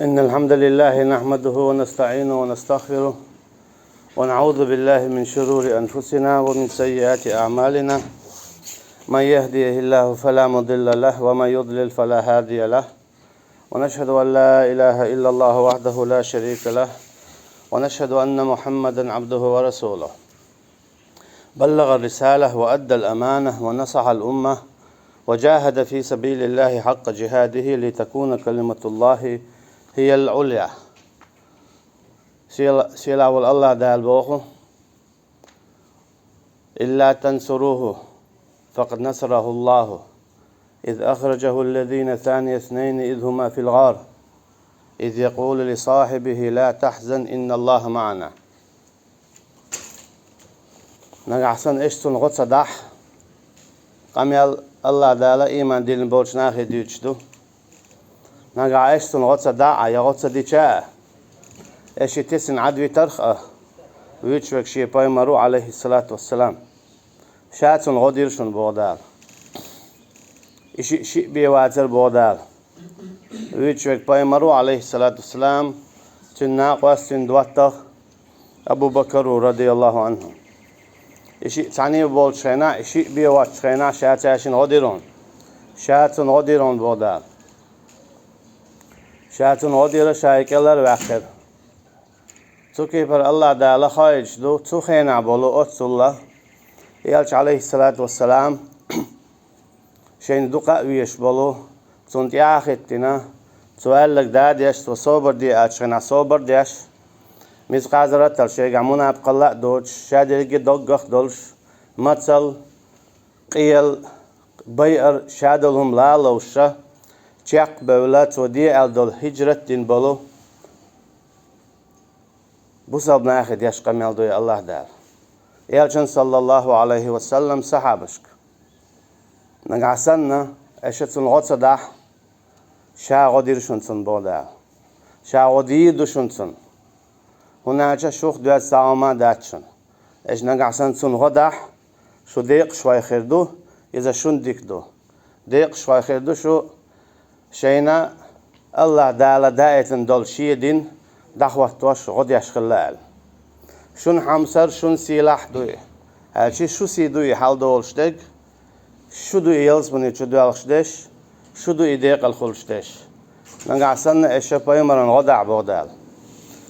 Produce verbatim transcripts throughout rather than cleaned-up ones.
إن الحمد لله نحمده ونستعينه ونستغفره، ونعوذ بالله من شرور أنفسنا ومن سيئات أعمالنا. من يهده الله فلا مضل له، ومن يضلل فلا هادي له. ونشهد أن لا إله إلا الله وحده لا شريك له، ونشهد أن محمدا عبده ورسوله. بلغ الرسالة وأدى الأمانة ونصح الأمة وجاهد في سبيل الله حق جهاده لتكون كلمة الله هي العليا. Сийлахь волу АллахӀ Дала боху: إلا تنصروه فقد نصره الله إذ أخرجه الذين ثاني اثنين إذ هما في الغار إذ يقول لصاحبه لا تحزن إن الله معنا. Нагахь санна аша цунна гӀо ца дахь, къамел АллахӀ Дала ийман диллина болчу нахе дуьйцуш ду. Нагахь аша цунна гӀо ца дахь а, я гӀо ца дича а, аша и тесна Ӏад витарх а, вуьйцуш верг шен пайхамар ву, Ӏалайхиссалату вассалам. Ша цунна гӀо дира шуна, боху Дала. И шиъ шиъ бен вацара, боху Дала. Вуьйцуш верг пайхамар ву, Ӏалайхиссалату вассалам, цуьнан накъост, цуьнан доттагӀа Абу Бакар ву, радияллаху Ӏанху. И шиъ цхьаьна а болчу хенахь, и шиъ бен воцчу хенахь, ша цаьршинна гӀо дира хьуна. Ша цунна гӀо дира хьуна, боху Дала. Ша цунна гӀо дира, ша и кӀелхьарваьккхира. Цу кепара АллахӀ Дала хоуьйтуш ду цу хенахь болу оццул а, элча, Ӏалайхиссалату вассалам, шайна дукха а везаш болу, цунна тӀаьхьа а хӀиттина, цо аьлларг да а деш, цо собар де аьллачу хенахь собар а деш, мискъал зарратал шайгахь мунапикъалла а доцуш, ша дерриге а доггах а долуш, мацалла, къелла, байар, ша долу хӀума лан а ловша, чекх а бевлла, цо де аьлла долу хӀижрат а дина болу бусалба нахе деш къамел ду и АллахӀ Дала. Элчан, саллаллаху Ӏалайхи ва саллам, сахьабашка: нагахь санна аша цунна гӀо ца дахь, ша гӀо дира шуна цунна, боху Дала. Ша гӀо дийр ду шуна цунна. ХӀунда аьлча шух доьзна цхьа хӀума а дац шуна. Аша нагахь санна цунна гӀо дахь, шу декъашхой хир ду, иза шуна дика ду. Декъашхой хир ду шу, шайна АллахӀ Дала даийтина долу шен дин дӀахӀоттош, гӀо деш хилла аьлла. Шуна хьомсара, шуна сийлахь а ду и, аьлча шу сий ду и хьалдолуш дерг, шу ду и ялсамани чу доьлхуш дерш, шу ду и декъала хуьлуш дерш. Нагахь санна аша пайхамарна гӀо дахь, боху Дала.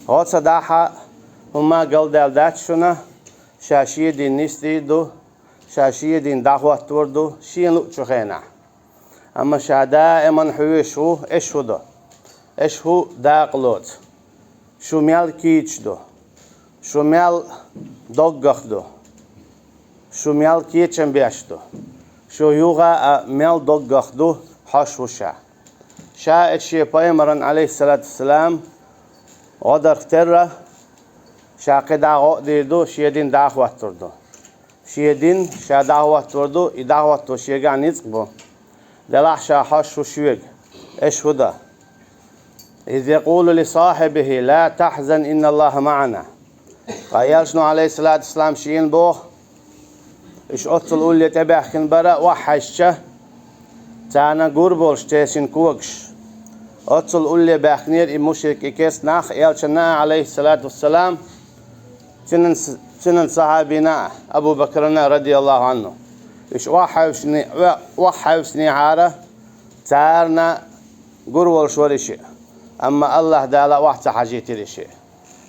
ГӀо ца дахь а, хӀумма а галдаьлла дац шуна, ша шен дин нисдийр ду, ша шен дин дӀахӀоттор ду шен луъучу хенахь. Амма ша даиман хьоьжуш ву, аша хӀун до? Аша хӀун дакъа лоцу? Шу мел кийча ду? Шу мел доггах ду? Шу мел кечам беш ду? Шу юха а мел доггах ду, хьоьжуш ву ша. Ша аша шен пайхамарна, Ӏалайхиссалату вассалам, гӀо дарх терра, ша кхидӀа гӀо а дийр ду, шен дин дӀахӀоттор ду. Шен дин ша дӀахӀоттор ду, и дӀахӀотто шегахь ницкъ бу. Делахь ша хьоьжуш ву шуьга, аша хӀун до? إذ يقول لصاحبه لا تحزن إن الله معنا. Ткъа элчано, Ӏалайхиссалату вассалам, шена боху, уьш оццул улле тӀебаьхкина бара, охьахьаьжча, царна гур болуш церан когаш. Оццул улле баьхкинера и мушрик, и керста нах элчанна а, Ӏалайхиссалату вассалам, цуьнан с-, цуьнан сахьабина а, Абу Бакрана а, радияллаху Ӏанху. Уьш охьахьаьвсине-, охьахьаьвсинехьара, царна гур волуш вара и шиъ. Амма АллахӀ Дала охьа ца хьажийтира и шиъ.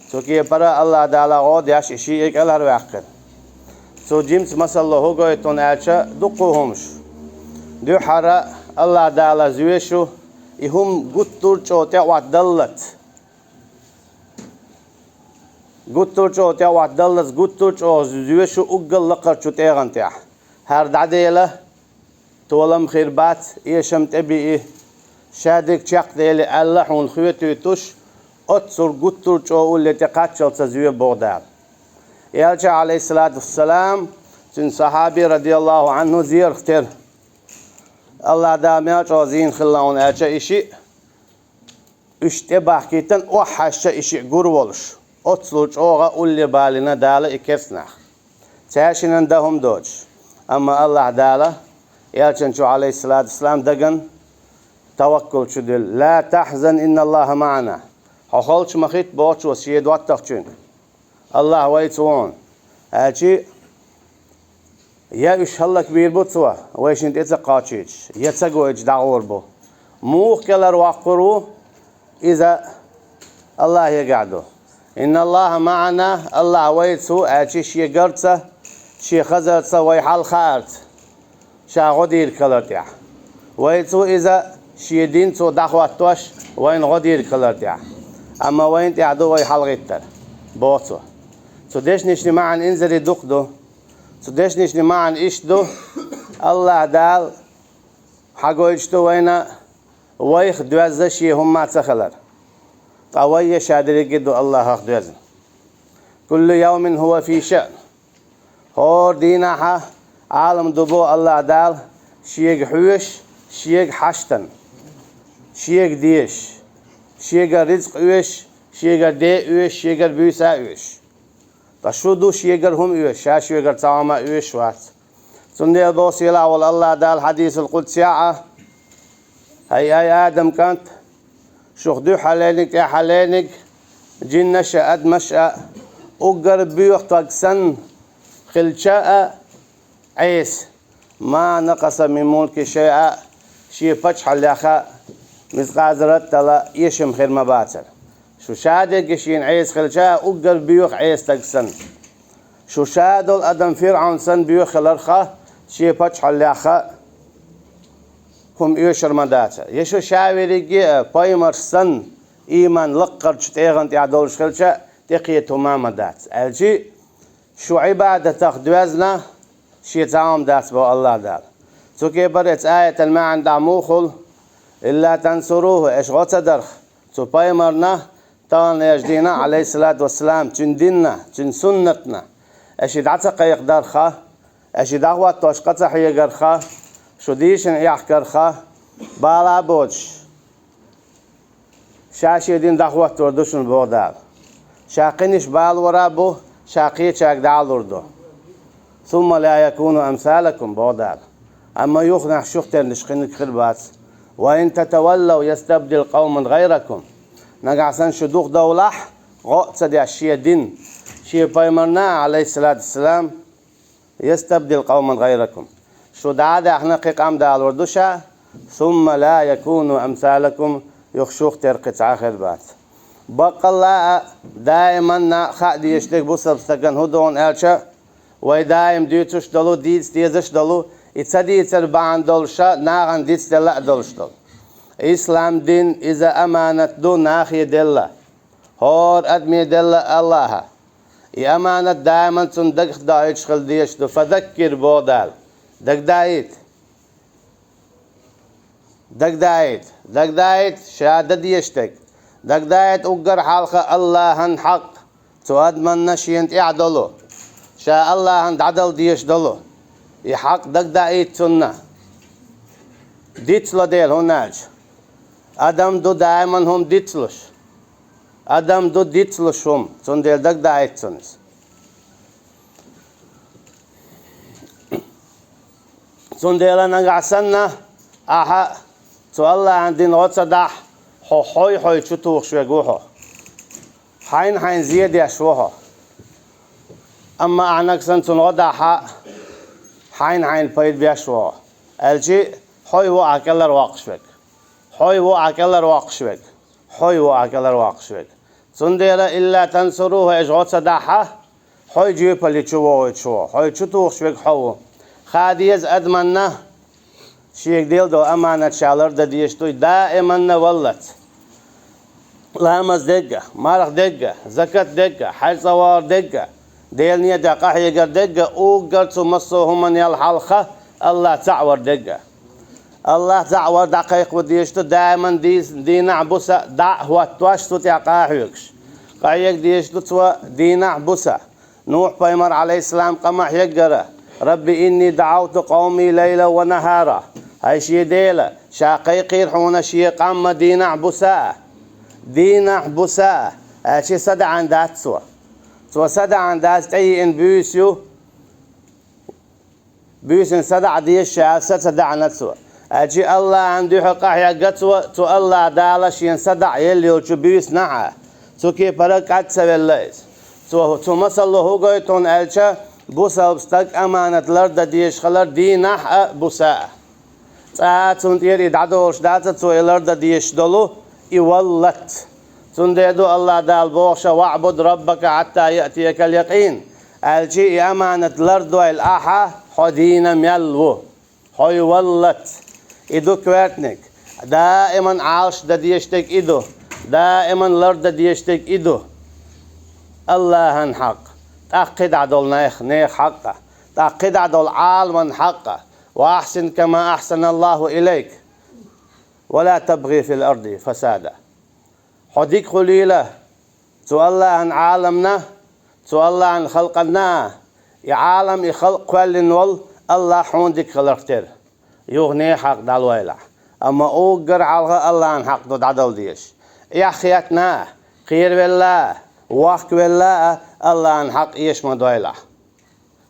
Цу кепара АллахӀ Дала гӀо деш и шиъ кӀелхьарваьккхира. Цу жимца масало хӀун гойту аьлча, дуккха хӀумаш. Дуьххьара АллахӀ Дала зоьшу, и хӀума гуттар а чӀогӀа тӀеӀоттадаллалц. Гуттар а чӀогӀа тӀеӀоттадаллалц, гуттар а чӀогӀа зоьшу уггар лакхарчу тӀегӀан тӀехь. ХӀара дӀадела, толам хир бац, эшам тӀебии, ша дерг чекхдели аьлла хьуна хоьтуьйтуш, оццул гуттар а чӀогӀа улле тӀекхаччалц зоь, боху Дала. Элча, Ӏалайхиссалату вассалам, цуьнан сахьаби, радияллаху Ӏанху, зерах тера. АллахӀ Дала мел чӀогӀа зийна хилла хьуна аьлча и шиъ, уьш тӀебахкийтина, охьахьаьжча и шиъ гур волуш, оццул чӀогӀа улле балийна Дала и керста нах. Цаьршинан дан хӀума доцуш. Амма АллахӀ Дала элчанна чу, Ӏалайхиссалату вассалам, дагана таваккул чу дуьллу. «Ла тахзан, инналлаха маӀана». Хьо халчу ма хӀитта бохучо шен доттагӀчуьнга. Аллах вайца ву хьуна. Аьлчи, я уьш хӀаллакбийр бу цо, вай шен тӀе ца кхачийтуш, я ца гойтуш дӀагӀур бу. Муха кӀелхьарваккхур ву, иза Аллахьегахь ду. «Инналлаха маӀана», Аллах вайца ву, аьлчи шен гарца, шен хазарца, вай хьал хаарца. Ша гӀо дийриг хилар тӀехь. Вайца ву иза шен дин цо дӀахӀоттош, вайна гӀо дийриг хилар тӀехь. Амма вайна тӀехь ду вай хьалгӀиттар, боху цо. Цу дешнашна маьӀна инзаре дукха ду. Цу дешнашна маьӀна иштта ду: Аллах Дала хьагойтуш ду вайна, вайх доьзна шен хӀумма ца хилар. Ткъа вай я ша дерриге а ду Аллахах доьзна. «Куллу явмин хӀува фи шаън». ХӀора дийнахьа Ӏалам ду боху Аллах Дала, шега хьоьжуш, шега хьаштана, шега дезаш, шегара рицкъ оьшуш, шегара де оьшуш, шегара буьйса оьшуш. Ткъа шу ду шегара хӀума оьшуш, ша шегара цхьа хӀума оьшуш вац. Цундела боху сийлахь волу Аллах Дала хьадисул къудсехь а: «ХӀай, ай Адам кӀант, шух дуьххьалерниг, тӀаьххьалерниг, жинаш а, адамаш а, уггар боьха таг санна хилча а, Ӏеса, ма накъаса мин мулкихи шайъа, шен пачхьаллех а мискъал зарратал а эшам хир ма бацара». Шу ша дерриге шена Ӏеса хилча а, уггар боьха Ӏеса таг санна. Шу ша долу адам ФирӀавн санна боьха хиларх а, шен пачхьаллех а хӀума оьшур ма дацара. Я шу ша верриге а пайхамарш санна, ийман лаккхарчу тӀегӀан тӀехь долуш хилча, тӀекхета хӀума ма дац. Аьлчи, шу Ӏибадатах доьзна шен цхьа хӀума дац боху Аллах Дала. Цу кепара эцу аятан маьӀна дӀа муха хуьлу: «Илла тансуруху», аша гӀо ца дарх цу пайхамарна, таханлерчу дийнахь, Ӏалайхиссалату вассалам, цуьнан динна, цуьнан суннатна, аша и дӀа ца кхайкхадарха, аша и дӀахӀоттош къа ца хьегарха, шу дийшина эхкарха, бала а боцуш, ша шен дин дӀахӀоттор ду шуна боху Дала. Ша кхиниш балор а бу, ша кхечаьрга дӀа а лур ду. «Сумма ла якуну амсалакум», боху Дала. Амма юханехь шух тернаш кхиниг хир бац. «Ва ин татаваллав ястабдил къавман гӀайракум». Нагахь санна шу духадовлахь, гӀо а ца деш шен дин, шен пайхамарна а, Ӏалайхиссалату вассалам, «ястабдил къавман гӀайракум». Шу дӀа а даьхна, кхин къам далор ду ша, «сумма ла якуну амсалакум», юха шух тера кхин цхьа а хир бац. Баккъалла а, даиманна а хаа дезаш дерг бусалба стагана хӀун ду аьлча, вай даим дуьйцуш долу, дийца дезаш долу, и ца дийцар бахьана долуша нахана дицделла а долуш долу. Ислам дин иза аманат ду нахе делла. ХӀора адаме делла Аллаха. И аманат даиман цунна дагах доуьйтуш хила дезаш ду. «Фадаккир», боху Дала. Дагдаийта. Дагдаийта. Дагдаийта ша дан дезаш дерг. Дагдаийта уггар хьалха Аллахьан хьакъ. Цу адаманна шена тӀехь долу, ша Аллахьан дӀадала дезаш долу, и хьакъ дагдаийта цунна. Дицло дела, хӀунда аьлча адам ду даиман хӀума дицлуш. Адам ду дицлуш хӀума, цундела дагдаийта цунна иза. Цундела нагахь санна, ахьа цу Аллахьан дин гӀо ца дахь, хьо хьой-хьой чу тухуш верг ву хьо. Хьайна-хьайна зен деш ву хьо. Амма ахьа нагахь санна цунна гӀо дахь, хьайна-хьайна пайда беш ву хьо. Аьлчи, хьой ву ахьа кӀелхьарвоккхуш верг. Хьой ву ахьа кӀелхьарвоккхуш верг. Хьой ву ахьа кӀелхьарвоккхуш верг. Цундела, «илла тансуруху», аша гӀо ца дахь, хьой жоьпалли чу вогӀуьйтуш ву, хьой чу тухуш верг хьо ву. Хаа деза адаманна шега делла долу аманат ша лардан дезаш ду, даиманна валлалц. Ламаз дерг а, марха дерг а, закат дерг а, хьаьж-цӀа вахар дерг а, Делан некъа тӀехь къахьегар дерг а, уггар цу массо а хӀуманел хьалха Аллах цхьаъ вар дерг а. Аллах цхьаъ вар дӀакхайкхо дезаш ду, даиман дийс-, дийнахь-буса дӀа а хӀоттош, цу тӀехь къа а хьоьгуш. Къахьега дезаш ду цо дийнахь-буса. Нухь-пайхамар, Ӏалайхиссалам, къа ма хьеггара: «Рабби инни даӀавту къавми лайлан ва нахара». ХӀай шен Дела, ша кхайкхийра хьуна шен къам дийнахь-буса а. Дийнахь-буса а. Аьлчи садаӀан дац цо. Цо садаӀан дац, тӀееана буьйса ю. Буьйсанна садаӀа деза ша, са ца даӀана цо. Аьлча Аллахьан дуьхьа къахьегна цо, цу Аллахь Дала шена садаӀа елла йолчу буьйсанахьа, цу кепара кӀад ца велла иза. Цо, цу масало хӀун гойту хьуна аьлча, бусалба стаг аманат лардан дезаш хилар дийнахь а, буса а. Цкъа а цунна тӀера и дӀадолуш дац, цо и лардан дезаш долу, и валлалц. Цундела ду Аллахь Дала бохуш: «ВаӀбуд раббака хьатта яътиякал якъин», аьлча, и аманат лардойла ахьа, хьо дийна мел ву. Хьо и валлалц. И ду коьртаниг. Даиман Ӏалаш дан дезаш дерг и ду. Даиман лардан дезаш дерг и ду. Аллахьан хьакъ. ТӀаккха кхидӀа долу нех-, нехан хьакъ а. ТӀаккха кхидӀа долу Ӏаламан хьакъ а. «Ва ахьсин кама ахьсаналлаху илайк. Ва ла табгӀи фил арди фасада». Хьо дика хуьлийла цу Аллахьан Ӏаламна, цу Аллахьан халкъанна а, и Ӏалам, и халкъ кхоьллина волу Аллахь хьуна дика хиларх тера. Юха нехан хьакъ дӀалойлахь. Амма уггар хьалха Аллахьан хьакъ ду дӀадала дезаш. Эхь хетта а, кхеравелла а, вохкавелла а, Аллахьан хьакъ эша ма дойлахь.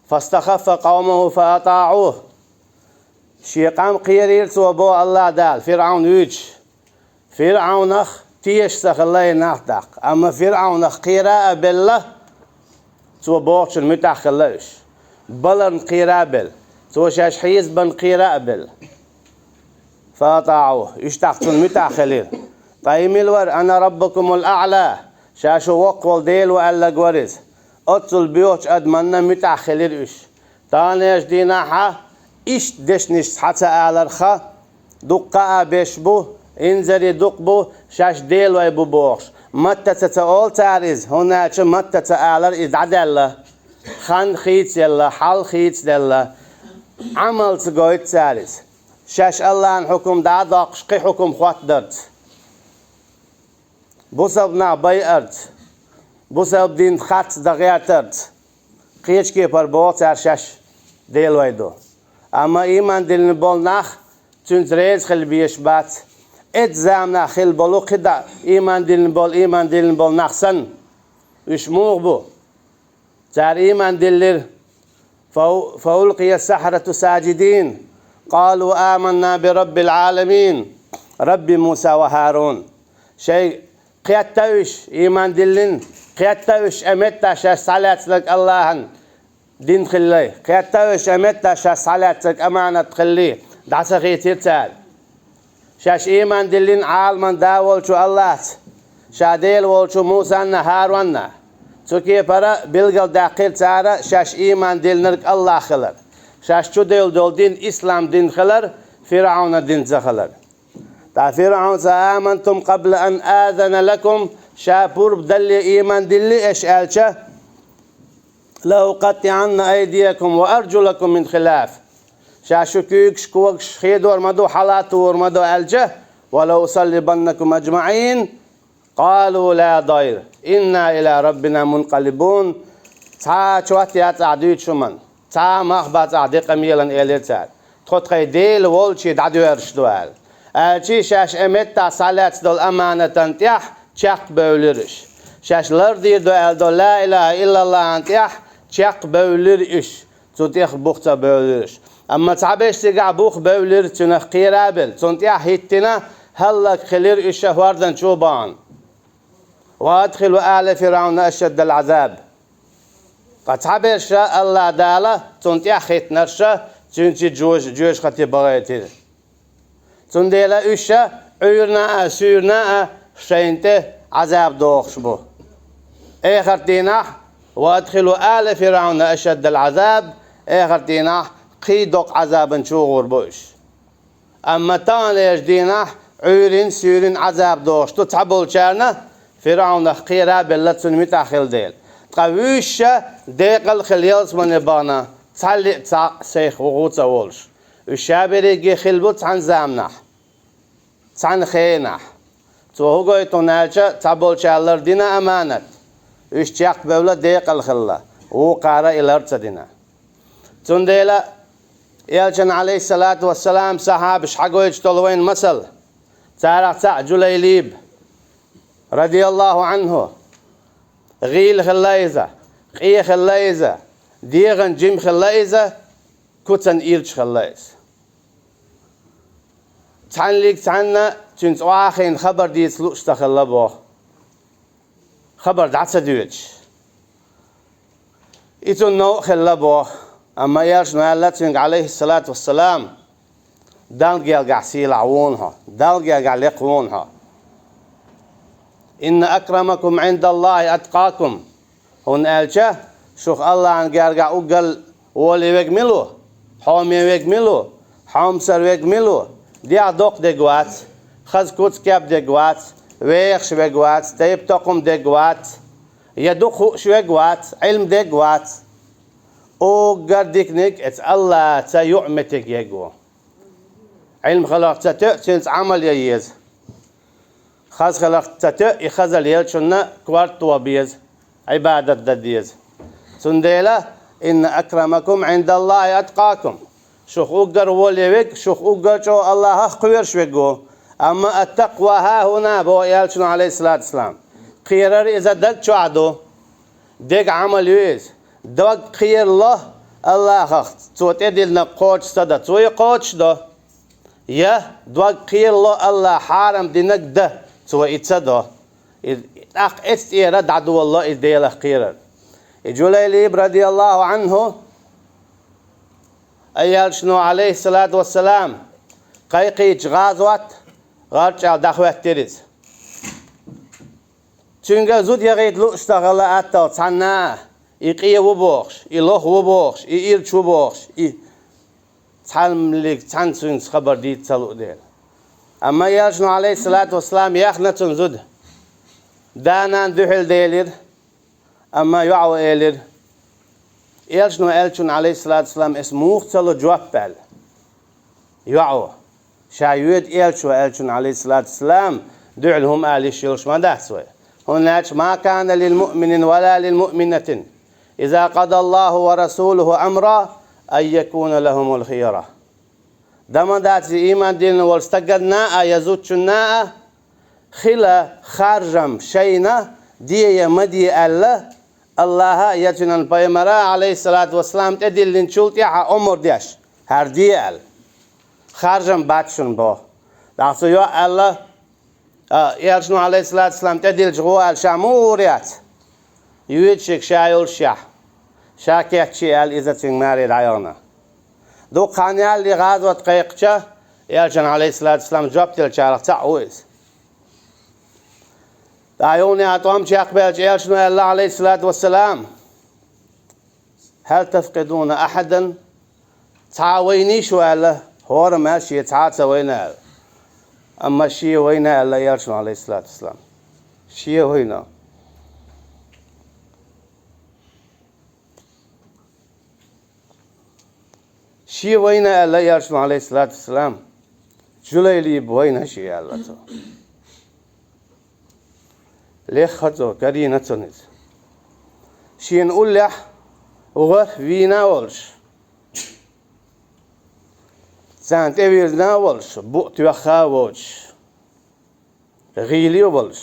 «Фастахаффа къавмаху фаатаӀуху». Шен къам кхерийра цо, боху Аллахь Дала, ФирӀавн вуьйцуш. ФирӀавнах тешаш ца хилла и нах даккха. Амма ФирӀавнах кхера а белла, цо бохучунна муьтӀахь хилла уьш. Баларна кхера а белла, цо шаьш хьийзабарна кхера а белла. «ФаатаӀуху», уьш тӀаккха цунна муьтӀахь хилира. Ткъа и мила вара? «Ана раббукумул аӀла», ша шу воккха волу Дела ву аьлларг вара иза. Оццул боьхачу адаманна муьтӀахь хилира уьш. Таханлерчу дийнахьа иштта дешнашца схьа ца аларха, дуккха а беш бу, инзаре дукха бу, шаьш Дела вай бу бохуш. Маттаца ца олу цара иза, хӀунда аьлча маттаца алар иза дӀадаьлла. Хан хийцаелла, хьал хийцаделла. Ӏамалца гойту цара иза. Шаьш Аллахьан хьукум дӀа а доккхуш, кхин хьукум хӀоттодарца. Бусалба нах байарца, бусалба динна харц дан гӀертарца, кхечу кепара боху цара шаьш Дела вай ду. Амма ийман диллина болу нах цуьнца реза хила безаш бац. Эцу заманахь хилла болу кхидӀа ийман диллина болу, ийман диллина болу нах санна, уьш муха бу? Цара ийман диллира. «Фа-, фаулкъия сахьарату саджидин. Къалу аманна би раббил Ӏаламин, рабби Муса ва Харун». Шайн кхетта уьш, ийман диллина, кхетта уьш, шайн меттахь шаьш схьалаьцнарг Аллахьан дин хилла. Кхетта уьш, шайн меттахь шаьш схьалаьцнарг аманат хилла, дӀа ца хийцира цара. Шаьш ийман диллина Ӏаламан да волчу Аллахьца, ша Дела волчу Мусанна, Харонна. Цу кепара билгалдаьккхира цара шаьш ийман диллинарг Аллахь хилар, шаьш чудевлла долу дин ислам дин хилар, ФирӀавна дин ца хилар. Ткъа ФирӀавнца: «Амантум къабла ан азана лакум», ша пурба далле ийман диллий аша аьлча, «ЛаукъаттиӀанна айдиякум ва арджулакум мин хилаф». Ша шу куьйгаш, когаш хедор ма ду, хьала а тур ма ду аьлча, «Ва лаусаллибаннакум аджмаӀин». «Къалу ла дайр, инна ила раббина мункъалибун». Цхьа а чот яц ахь дуьйцуш хӀуманна, цхьа а мах бац ахь декъамелан, элира цара. Тхо тхайн Дела волчу дӀадоьрзуш ду аьлла. Аьлча шаьш и меттахь схьалаьцна долу аманатан тӀехь чекхбевлира уьш. Шаьш лардийр ду аьлла долу ла илаха иллаллахьан тӀехь чекхбевлира уьш. Цу тӀех бух ца бевлира уьш. Амма цхьаберш цигахь бух бевлира, цуьнах кхера а белла, цунна тӀехь хӀиттина, хӀаллакьхилира уьш хӀордан чу а бахана. «Ва адхилу ала ФирӀавна ашаддал Ӏазаб». Ткъа цхьаберш а Аллахь Дала цунна тӀехь хӀиттинарш а цуьнца жоьж-, жоьжахате бахийтира. Цундела уьш а Ӏуьйранна а, суьйранна а шайна тӀе Ӏазаб дохуш бу. Эхарт дийнахь: «Ва адхилу ала ФирӀавна ашаддал Ӏазаб», эхарт дийнахь кхин доккха Ӏазабан чу гӀур бу уьш. Амма таханлерчу дийнахь Ӏуьйрин, суьйрин Ӏазаб дохуш ду цхьаболчарна, ФирӀавнах кхера а белла, цунна муьтӀахь хилла дела. Ткъа вуьйш а декъал а хилла ялсамане бахана, цхьалли а цхьаъ сайх вуха а ца волуш. Уьш ша берриге хилла бу цхьана заманахь, цхьана хенахь. Цо хӀун гойту хьуна аьлча, цхьаболчара лардина аманат, уьш чекхбевлла декъал хилла, вукхара и лар ца дина. Цундела Элчан, Ӏалайхиссалату вассалам, сахьабаш хьагойтуш долу вайна масал. Царах цхьаъ Джулайлиб, радияллаху Ӏанху, гӀийла хилла иза, къе хилла иза, дегӀан жима хилла иза, куцан ирча хилла иза. Цхьаннега цхьанна цуьнца охьахиъна хабар дийца лууш ца хилла боху. Хабар дӀа ца доьдуш. И цунна новкъа хилла боху. Амма Элчано аьлла цуьнга, алейхиссалату вассалам: «Далла гергахь сийлахь ву хьо, Далла гергахь лекха ву хьо. Инна акрамакум Ӏиндаллахи аткъакум». ХӀунда аьлча шух Аллахьан гергахь уггар вола верг мила ву? Хьоме верг мила ву? Хьомсара верг мила ву? ДегӀ доккха дерг вац, хаза куц кеп дерг вац, вехаш верг вац, тайп-токхам дерг вац, я дукха хууш верг вац, Ӏилма дерг вац. Уггар диканиг эца Аллаца юкъаметтиг ерг ву. Ӏилма хиларх ца тоьа, цуьнца Ӏамал ян еза. Хаза хиларх ца тоьа, и хазалла еллачунна корта тоха беза, Ӏибадат дан деза. Цундела: «Инна акрамакум Ӏиндаллахи аткъакум». Шух уггар вола верг, шух уггар чӀогӀа Аллахах кхоьруш верг ву. Амма «аттакъва хьахӀуна», боху Элчано, алейхиссалату вассалам. Кхерар иза даг чохь ду. Дега Ӏамал ю иза. Дог кхерало Аллахах, цо тӀедиллинарг кхочуш ца до, цо и кхочуш до. Я дог кхерало Аллаха хьарам динарг дан, цо и ца до. И тӀаккха эцу тӀера дӀадолало и Делах кхерар. И Джулайлиб, радияллаху Ӏанху, Элчано, алейхиссалату вассалам, кхайкхийча гӀазот, гӀарчӀ аьлла дӀахӀоьттира иза. Цуьнга зуда яхийта лууш ца хилла атталла цхьанна а, и къе ву бохуш, и лоха ву бохуш, и ирча ву бохуш, и цхьаммалиг цхьаьна цуьнца хабар дийца ца луу дела. Амма Элчано, алейхиссалату вассалам, яхна цунна зуда. Да-нана дуьхьал делира, амма йоӀо элира. Элчано аьллачунна, алейхиссалату вассалам, эс муха ца ло жоп аьлла. ЙоӀо. Ша йоьду Элча аьллачунна, алейхиссалату вассалам, дуьхьал хӀума ала йиш йолуш ма дац вай. ХӀунда аьлча: «Ма кана лил муъминин ва ла лил муъминатин, иза къадаллаху ва расулуху амра, ан якуна лахумул хияра». Дан ма дац ийман диллина волу стаганна а, я зудчунна а хила харжам шайна де я ма де аьлла, Аллаха а, я цуьнан пайхамара а, алейхиссалату вассалам, тӀедиллинчул тӀаьхьа омра деш, хӀара де аьлла. Харжам бац шуна боху. ТӀаккха цу йоӀа аьлла, а, Элчано, алейхиссалату вассалам, тӀедиллича гӀо аьлла, ша муха гӀур яц? Йоьдуш ерг ша йолушехь, ша кечйи аьлла, иза цуьнга маре дӀаяхана. Дукха хан ялале гӀазот кхайкхича, Элчанна, алейхиссалату вассалам, жоп деллачарах цхьаъ ву иза. ТӀаккха юханехьа тӀом чекхбелча, Элчано аьлла, алейхиссалату вассалам: «Хьал тафкъидуна ахьадан?» Цхьа а вайнийша шу аьлла, хӀораммо аьлла, шен цхьа а ца вайна аьлла. Амма шен вайна аьлла Элчано, алейхиссалату вассалам. Шен вайна. Шен вайна аьлла Элчано, алейхиссалату вассалам. Джулайлиб вайна шен аьлла цо. Лехха цо, карийна цунна иза. Шена уллехь ворхӀ вийна а волуш, царна тӀевирзина а волуш, букъ тоьхна а воцуш, гӀийла а волуш,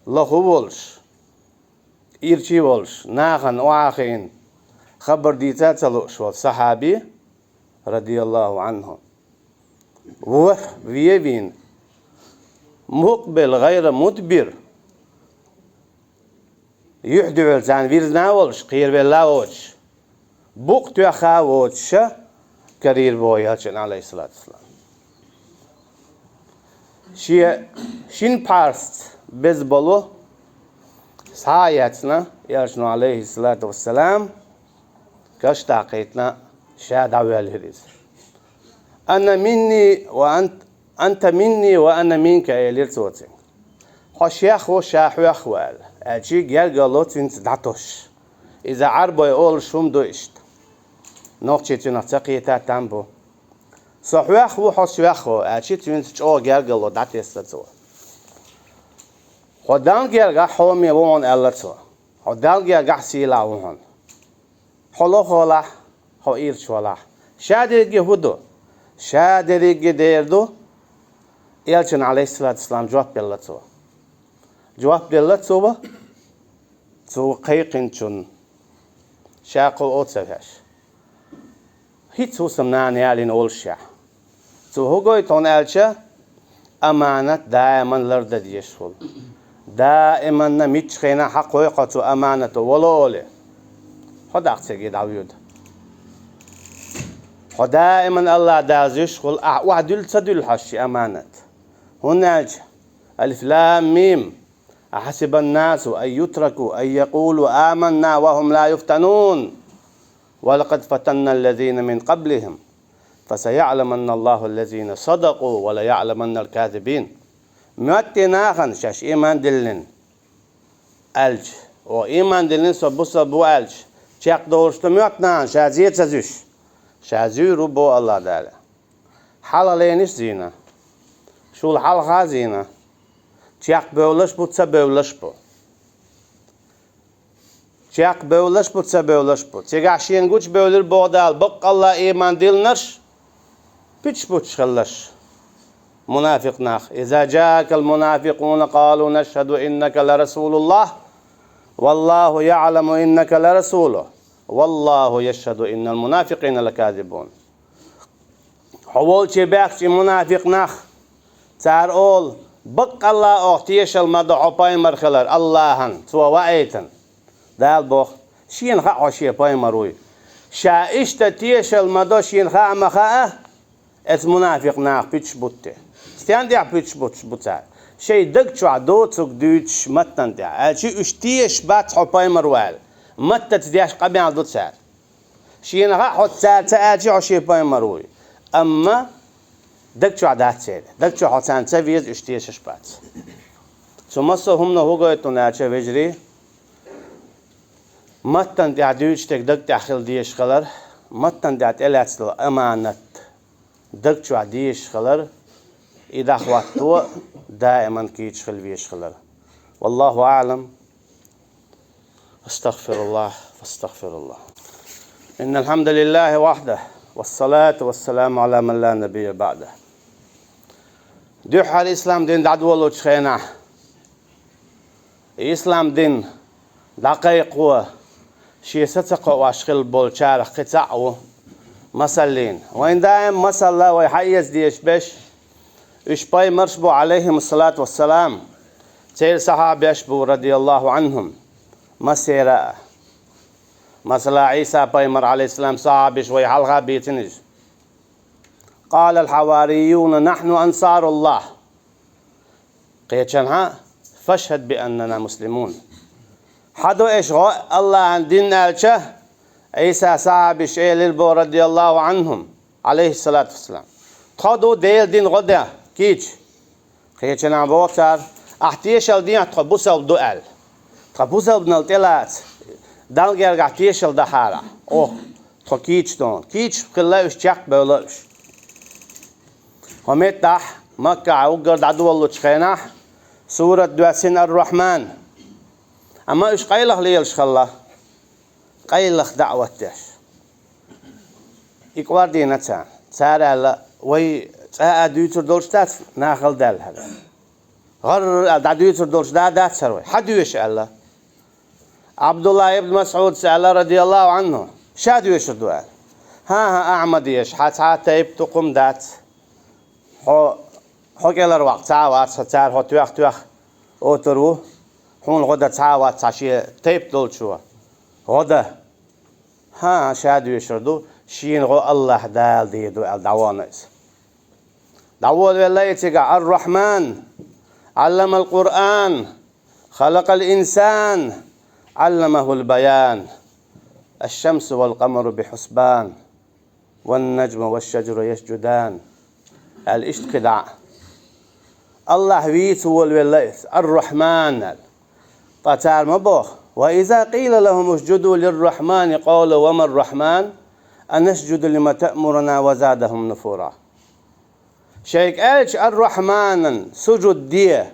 лоха а волуш, ирча а волуш, нахана охьа а хиъна, хабар дийца а ца лууш волу сахьаби, радияллаху Ӏанху, ворхӀ вен а вийна, мукъбил гӀайра мудбир, юьхь-дуьхьал царна вирзина а волуш, кхеравелла а воцуш, букъ тоьхна а воцуша карийра боху Элчано, алейхиссалату вассалам. Шен шина пхьарсца беза болу схьа а эцна, Элчано, алейхиссалату вассалам, каш дӀакхийтина, ша дӀавоьллира иза. «Ана минни ва ант-, анта минни ва ана минка», — элира цо цуьнга. «Хьо шех ву, ша хьоьх ву», — аьлла. Аьлча гергарло цуьнца дӀатосуш. Иза Ӏарбой олуш хӀума ду иштта. Нохчий цуьнах ца кхета там бу. «Со хьоьх ву, хьо соьх ву», — аьлча цуьнца чӀогӀа гергарло дӀатесна цо. «Хьо Далла гергахь хьоме ву хьуна», — аьлла цо. «Хьо Далла гергахь сийлахь ву хьуна. Хьо лоха валахь, хьо ирча валахь. Ша дерриге хӀун ду?» «Ша дерриге дер ду», — Элчанна, алейхиссалату вассалам, жоп делла цо. Жоп делла цо, цо кхайкхинчунна, ша кхоо а ца веш. ХӀинца хӀусамнана ялийна волушехь. Цо хӀун гойту хьуна аьлча, Аманат даиман лардан дезаш хул. Даиманна мичча хенахь хьакхойкхо цу аманато вало оле. Хьо даккха цига дӀавоьду. Хьо даиман Аллах Дала зуьйш хул, ахь охьадуьллу ца дуьллу хьо ши аманат. ХӀунда аьлча, Алиф-Лам-Мим, أحسب الناس أن يتركوا أن يقولوا آمنا وهم لا يفتنون. ولقد فتنا الذين من قبلهم فسيعلمن الله الذين صدقوا وليعلمن الكاذبين. Моьтту нахана шаьш иман диллина аьлча, о, иман диллина со бусалба ву аьлча, чекхдолуш ду моьтту нахана ша зе ца зуьйш, ша зуьйр ву боху Аллах Дала. Хьалха лайнаш зийна, шул хьалха зийна, чекхбевллаш бу, ца бевллаш бу. Чекхбевллаш бу, ца бевллаш бу. Цигахь шена гучубевлира боху Дала баккъалла иман диллинарш, пуьтуш буттуш хилларш. Мунафикъ нах. إذا جاءك المنافقون قالوا نشهد إنك لرسول الله والله يعلم إنك لرسوله والله يشهد إن المنافقين لكاذبون. Хьо волче баьхча и мунафикъ нах, цара олу: «Баккъалла оха тешал ма до хьо пайхамар хилар Аллахьан, цо ваийтина». Дала боху: «Шена хаьа хьо шен пайхамар вуй». Ша иштта тешал ма до, шена хаа ма хаьа, эцу мунафикъ наха пуьтуш бу те. Стен тӀехь пуьтуш буттуш бу цара? Шайн даг чохь доцург дуьйцуш маттана тӀехь, аьлча уьш тешаш бац хьо пайхамар ву аьлла. Маттаца деш къамел ду цара. Шена хаьа хьо цара ца аьлча хьо шен пайхамар вуй. Амма даг чохь дац церан. Даг чохь хьо царна ца веза, уьш тешаш бац. Цу массо а хӀумано хӀун гойту аьлча, вежарий, маттана тӀехь дуьйцуш дерг даг тӀехь хила дезаш хилар, маттана тӀехь тӀелаьцна долу аманат даг чохь дезаш хилар, и дӀахӀотто даиман кийча хила везаш хилар. والله أعلم. أستغفر الله، أستغفر الله. إن الحمد لله وحده، والصلاة والسلام على من لا نبي بعده. Дуьххьара ислам дин дӀадолучу хенахь, ислам дин дӀакхайкхо шен са ца кхоош хилла болчарах кхин цхьаъ ву. Масаллин, вайн даим масалла вай хьаэца дезаш берш, уьш пайхамарш бу, алейхимуссалату вассалам, церан сахьабеш бу, радияллаху анхум, массера а. Масала, Ӏийса пайхамар, алейхиссалам, сахьабеш вай хьалха бийцина иза. قال الحواريون: نحن أنصار الله. Кхечанхьа: فاشهد بأننا مسلمون. Хьадо аша гӀо Аллахьан дин аьлча, Ӏийса сахьабаш элира бо, радияллаху анхум, алейхиссалату вассалам. Тхо ду Делан дин гӀо ден, кийча. Кхечанхьа боху цара: «Ахь тешал дехьа тхо бусалба ду», – аьлла. Тхан бусалбанал тӀелаца, Далла гергахь тешал дахьара. Охьа, тхо кийча тхуна. Кийча хилла уьш, чекхбевлла уьш. ХӀо меттахь, Маккахь уггар дӀадоллучу хенахь, сурат доьссина Ар-Рахьман. Амма уьш къайлаха лелаш хилла. Къайлаха даӀват деш. И кӀордийна царна. Цара аьлла: «Вай цкъа а дуьйцур долуш дац, нахала даьлла хӀара. ГӀарра а дӀадуьйцур долуш да а дац хӀара вай. Хьан доьшу?» – аьлла. Абдулла ибн Масъудс аьлла, радияллаху анху: «Ша доьшур ду», – аьлла. «ХӀан-хӀа, Ахьмад, еш, хьан цхьа а тайп-тукхум дац. Хьо, хьо кӀелхьарваккха цхьа а вац, хьо цара хьо тоьхна-тоьхна отур ву. Хьуна гӀо дан цхьа а вац, цхьа шен тайп долчо. ГӀо дан». «ХӀан, ша доьшур ду, шена гӀо Аллахь Дала дийр ду», – аьлла, дӀавахана иза. ДӀаволавелла и цигахь: «Ар-Рахьман, Ӏалламал Къуръан, халакъал инсан, Ӏалламахул баян, аш-шамсу вал къамару бихьусбан, ван наджму ваш шаджару ясджудан», – аьлла, иштта кхидӀа а. Аллахь вийца волавелла иза, Ар-Рахьман аьлла. Ткъа цара ма боху: «Ва иза къийла лахум усджуду лир-Рахьмани къалу ва мар-Рахьман, анасджуду лима таъмуруна ва задахум нуфура». Шайга аьлча, Ар-Рахьманан сужуд де,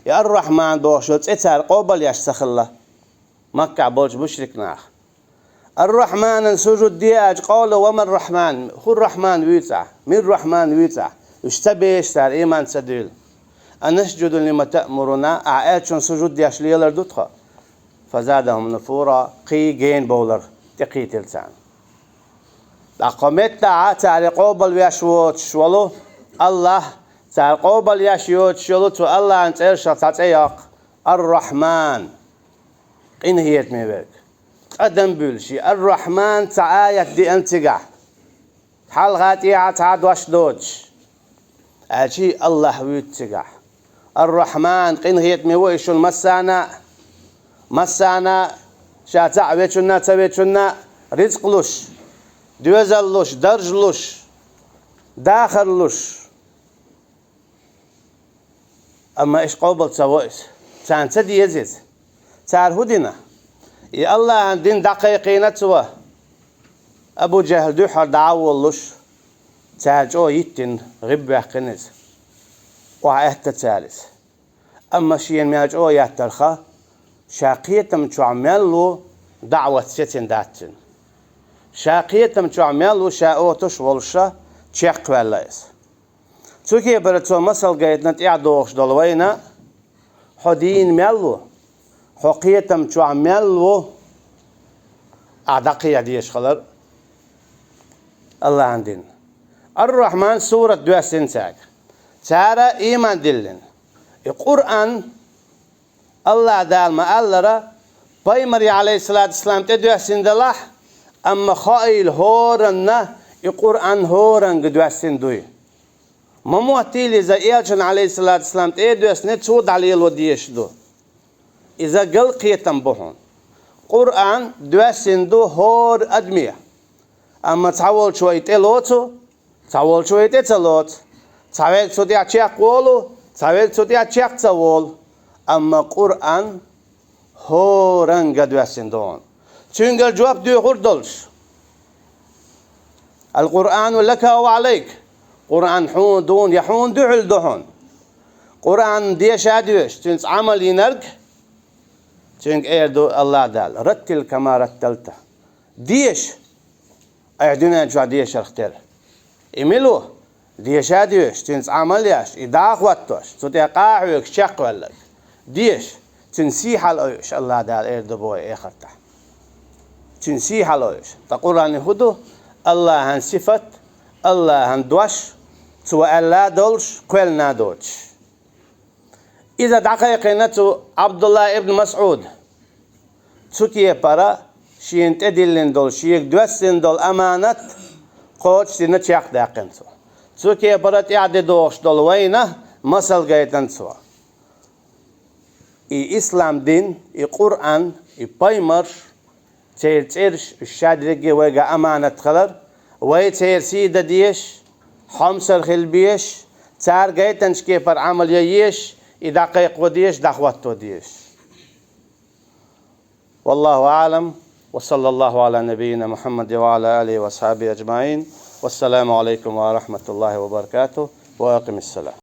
я Ар-Рахьман бохуш йолу цӀе цара къобал еш ца хилла, Маккахь болчу мушрик наха. Ар-Рахьманан сужуд де аьлча, къалу ва мар-Рахьман, хӀун Рахьман вуьйцу ахь, мир Рахьман вуьйцу ахь, уьш ца безаш цара, иман ца дуьйла. Анасджуду лима таъмуруна, ахь аьллачунна сужуд деш лелар ду тхо? Фазадахум нуфура, кхин гена бовлар тӀекхийтира царна. ТӀаккха кхо меттахь а цара къобал веш воцуш волу Аллахь Цара къобал еш йоцуш йолу цу Аллахьан цӀерашах цхьа цӀе йоккху: Ар-Рахьман, къинхетаме верг. Къа дан буьллуш и Ар-Рахьман цхьа аят деана цигахь. Хьалха тӀехьа цхьа а дош доцуш, аьлча и Аллахь вуьйцу цигахь. Ар-Рахьман, къинхетаме ву и шуна массарна а, массарна а, ша цхьаъ вечунна а, ца вечунна а рицкъ луш, доьзал луш, дарж луш, дахар луш. Амма иштта къобал ца во иза. Царна ца деза иза. Цара хӀун дина? И Аллахьан дин дӀакхайкхийна цо. Абу-Жахьл дуьххьара дӀа а воллуш, цара чӀогӀа йиттина, гӀиббаьккхина иза. Охьаэттина цара иза. Амма шена мел чӀогӀа еттарх, ша кхетам чохь мел ву, даӀват сецна дац цуьнан. Ша кхетам чохь мел ву, ша оцуш а волуш, чекхваьлла иза. Цу кепара цо масал гайтина тӀаьхьа догӀуш долу вайна: хьо дийна мел ву, хьо кхетам чохь мел ву, ахь дӀакхехьа дезаш хилар Аллахьан дин. Ар-Рахьман сурат доьссина цаьрга. Цара ийман диллина. И Къуръан Аллахь Дала ма-аллара, пайхамаре, Ӏалайхиссалату вассалам, тӀедоьссина делахь, амма хаийла хӀоранна и Къуръан хӀоранга доьссина дуй. Ма моттийла иза, элчана, Ӏалайхиссалату вассалам, тӀедоьссина, цо дӀалело дезаш ду. Иза галкхетам бу хьуна. Къуръан доьссина ду хӀора адаме. Амма цхьаволчо и тӀелоцу, цхьаволчо и тӀе ца лоцу. Цхьаверг цу тӀехь чекхволу, цхьаверг цу тӀехь чекх ца волу. Амма Къуръан хӀоранга доьссина ду хьуна. Цуьнгара жоп доьхур долуш: «Ал-Къуръану лака ва Ӏалайк». Къуръан хьуна ду я хьуна дуьхьал ду хьуна. Къуръан деша а доьшуш, цуьнца Ӏамал йинарг, цуьнга эр ду Аллахь Дала: «Раттил кама ратталта». Деша. Айхьа дуьнен чохь дешарх тера. И мила ву? Деша а доьшуш, цуьнца Ӏамал еш, и дӀа а хӀоттош, цу тӀе къа а хьоьгуш чекхваьлларг. Деша, цуьнан сий хьалаойуш, Аллахь Дала эр ду боху эхартахь. Цуьнан сий хьалаойуш. Ткъа Къуръан хӀун ду? Аллахьан сифат, Аллахьан дош, цо аьлла а долуш, кхоьллина а доцуш. Иза дӀакхайкхина цу Ӏабдулла ибн МасӀуда. Цу кепара шена тӀедиллина долу, шега доьссина долу аманат кхочушдина чекхдаьккхина цо. Цу кепара тӀаьхьа де догӀуш долу вайна масал гайтина цо. И ислам дин, и Къуръан, и пайхамарш, церан цӀераш, уьш шадерриге вайга аманат хилар, вай церан сий дан дезаш, хьомсара хила безаш, цара гайтинчу кепара Ӏамал ян езаш, и дӀакхайкхо дезаш, дӀахӀотто дезаш. Валлаху аӀлам, ва саллаллаху Ӏала набийина Мухьаммад ва Ӏала алихи ва асхьабихи аджмаӀин. Вассаламу Ӏалайкум ва рахьматуллахи ва баракатуху. Ва акъимиссалам.